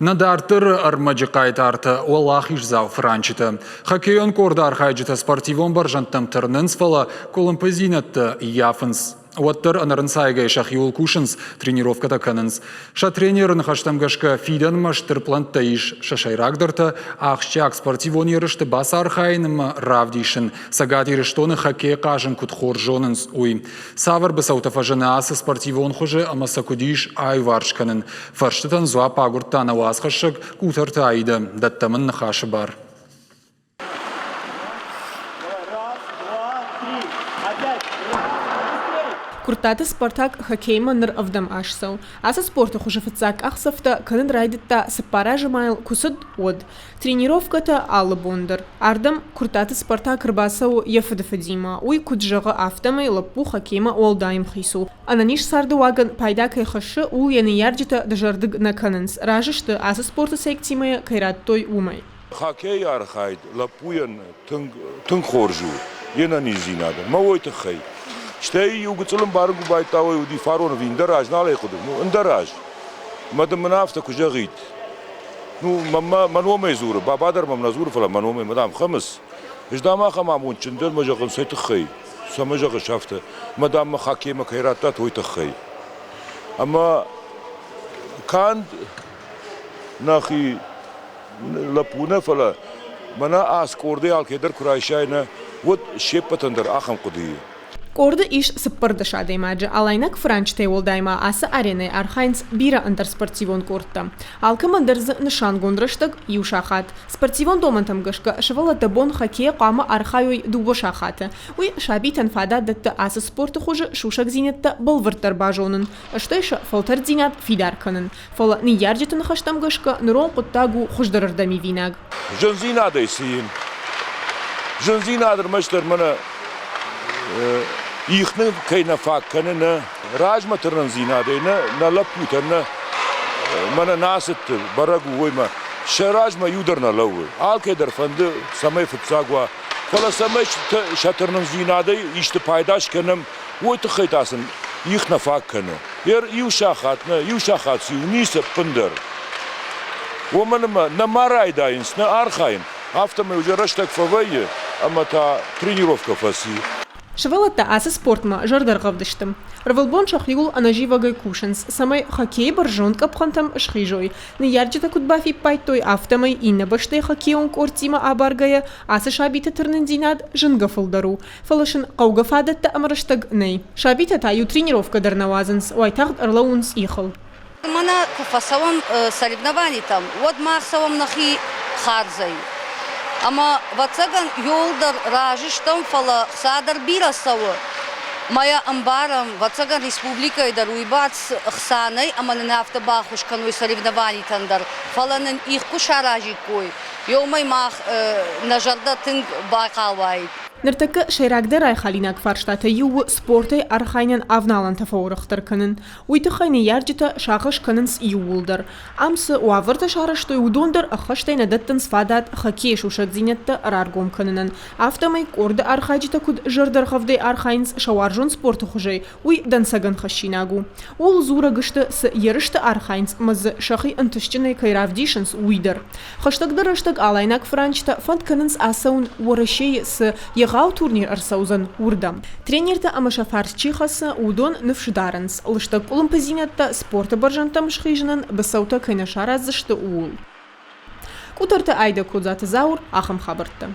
Нӕ дарддӕры ӕрмӕджы хъайтартӕ уӕлахиздзау фыранчытӕ. Хоккейон къорды архайджытӕ спортивон бӕрзӕндтӕм тырнынц, фӕлӕ къуылымпыдзинӕдтӕ ййафынц. Уӕддӕр ӕнӕрынцайгӕ сӕхиуыл кусынц, тренировкӕтӕ кӕнынц. Сӕ тренеры ныхӕстӕм гӕсгӕ фидӕнмӕ стыр пълӕнттӕ ис. Сӕ сӕйрагдӕртӕ ахсджиаг спортивон ерысты бацархайын ӕмӕ равдисын, Цӕгат Ирыстоны хоккей хъазын куыд хорз зонынц, уый. Цавӕр быцӕутӕ фӕзыны ацы спортивон хуызы ӕмӕ сӕ куыд ис аиуварс кӕнын? Фӕрстытӕн дзуапп агуырдта нӕ уацхӕссӕг Къутӕрты Аидӕ. Дӕттӕм ын ныхасы бар. Куырттаты Спартак хоккеймӕ ныр ӕвдӕм аз цӕуы. Ацы спорты хуызы фыццаг къахдзӕфтӕ кӕнын райдыдта 4 азы ма йыл куы цыд, уӕд. Тренировкӕтӕ алы бон дӕр. Ардӕм Куырттаты Спартак ӕрбацӕуы йӕ фыдыфыдимӕ. Уый куыд зӕгъы, афтӕмӕй лӕппу хоккеймӕ уӕлдай ӕмхиц у. Ӕнӕниз цардыуагӕн пайда кӕй хӕссы, ууыл йӕ ныййарджытӕ дызӕрдыг нӕ кӕнынц, разы сты, ацы спорты секцимӕ кӕй радтой, уымӕй. Хоккейы архайд лӕппуйӕн тынг, тынг хорз у йе нӕниздзинадӕн. Мӕ уой тыххӕй. Стӕй иу гыццыл ӕмбарын куы байдыдта, уый уыди фарон ӕви ӕндӕр аз, нал ӕй хъуыды, ну, ӕндӕр аз. Мӕ дын мын афтӕ куы зӕгъид, ну, мӕнмӕ мӕ номӕй дзуры, баба дӕр мӕм нӕ дзуры, фӕлӕ мӕ номӕй, мадам, Хӕмыц, ӕз дам ахӕм амондджын дӕн, мӕ зӕгъын, цӕй тыххӕй? Цӕмӕ зӕгъыс афтӕ? Мӕ дам мӕ хоккеймӕ кӕй радтат, уый тыххӕй. Ӕмӕ канд нӕхи лӕппу нӕ, фӕлӕ мӕнӕ ацы къордӕй алкӕй дӕр куы райсай, нӕ, уӕд се ппӕтӕн дӕр ахӕм хъуыды и. Къорды ис 14 адӕймаджы. Алайнаг фыранчытӕй уӕлдай ма ацы аренӕйы архайынц бирӕ ӕндӕр спортивон къордтӕ. Алкӕмӕн дӕр дзы нысангонд рӕстӕг иу сахат. Спортивон домӕнтӕм гӕсгӕ сывӕллӕттӕ бон хоккейӕ хъуамӕ архайой дыууӕ сахаты. Уый сабитӕн фадат дӕтты ацы спорты хуызы сусӕгдзинӕдтӕ бӕлвырддӕр базонын, стӕй сӕ фӕлтӕрддзинад фидар кӕнын. Фӕлӕ ныййарджыты ныхӕстӕм гӕсгӕ нырон хъуыддаг у хуыздӕрырдӕм ивинаг. Зындзинадӕй цы и? Зындзинад ӕрмӕстдӕр мӕнӕ их нын кӕй нӕ фаг кӕны, нӕ размӕ тырнындзинадӕй, нӕ нӕ лӕппутӕн, нӕ мӕнӕ нӕ ацыдты бӕрӕг у, уоймӕ сӕ размӕ иу дӕр нӕ лӕууы. Алкӕй дӕр фӕнды, цӕмӕй фыццаг уа, фӕлӕ цӕмӕй сӕ тырнындзинадӕй исты пайда скӕнӕм, уой тыххӕй та сын их нӕ фаг кӕны. Ер иу сахат нӕ, иу сахат циу, ницы ӕппындӕр. Уымӕн ӕмӕ нӕма райдайынц, нӕ архайын, афтӕмӕй уже рӕстӕг фӕвӕййы ӕмӕ та тренировкӕ фӕци. Сывӕллӕттӕ ацы спортмӕ зӕрдӕргъӕвд сты. Ӕрвылбон сӕхиуыл ӕнӕзивӕгӕй кусынц, цӕмӕй хоккейы бӕрзонд къӕпхӕнтӕм схизой. Ныййарджытӕ куыд бафиппайдтой, афтӕмӕй иннӕ бӕстӕйы хоккейон къордтимӕ абаргӕйӕ, ацы сабиты тырнындзинад зынгӕ фылдӕр у. Фӕлӕ сын хъӕугӕ фадӕттӕ ӕмӕ рӕстӕг нӕй. Сабитӕ та иу тренировкӕ дӕр нӕ уадзынц, уайтагъд ӕрлӕууынц ихыл. Мӕнӕ куы фӕцӕуӕм соревнованитӕм, уӕд мах цӕуӕм нӕхи хардзӕй. Ӕмӕ, ӕвӕццӕгӕн, иуылдӕр разы стӕм, фӕлӕ хца дӕр бирӕ цӕуы. Мӕ йӕ ӕмбарӕм, ӕвӕццӕгӕн, республикӕйы дӕр уыйбӕрц хца нӕй ӕмӕ нын афтӕ баххуыс кӕной соревнованитӕн дӕр. Фӕлӕ нын их куы саразиккой, еумӕй мах нӕ зӕрдӕ тынг байхъал уаид. Ныртӕккӕ сӕйрагдӕр райхалинаг фарстатӕй иу у спортӕй архайынӕн авналӕнтӕ фӕуӕрӕхдӕр кӕнын. Уый тыххӕй ныййарджытӕ сагъӕс кӕнынц иууылдӕр. Ам цы уавӕртӕ сарӕзтой, уыдон дӕр ӕххӕстӕй нӕ дӕттынц фадат хоккейы сусӕгдзинӕдтӕ раргом кӕнынӕн. Афтӕмӕй къорды архайджытӕ куыд зӕрдӕргъӕвдӕй архайынц сӕ уарзон спорты хуызӕй, уый дӕнцӕгӕн хӕссинаг у. Ууыл дзурӕг сты, цы ерысты архайынц ӕмӕ дзы сӕхи ӕнтыстджынӕй кӕй равдисынц, уый дӕр. Хӕстӕгдӕр рӕстӕг алайнаг фыранчытӕ фӕнд кӕнынц ацӕуын Уӕрӕсейы цы егъау турнир ӕрцӕудзӕн, уырдӕм. Тренертӕ ӕмӕ сӕ фарс чи хӕцы, уыдон ныфс дарынц, лыстӕг къуылымпыдзинӕдтӕ спорты бӕрзӕндтӕм схизынӕн быцӕутӕ кӕй нӕ сараздзысты, ууыл. Къутӕрты Айдӕ Кодзаты Зауыр, ахӕм хабӕрттӕ.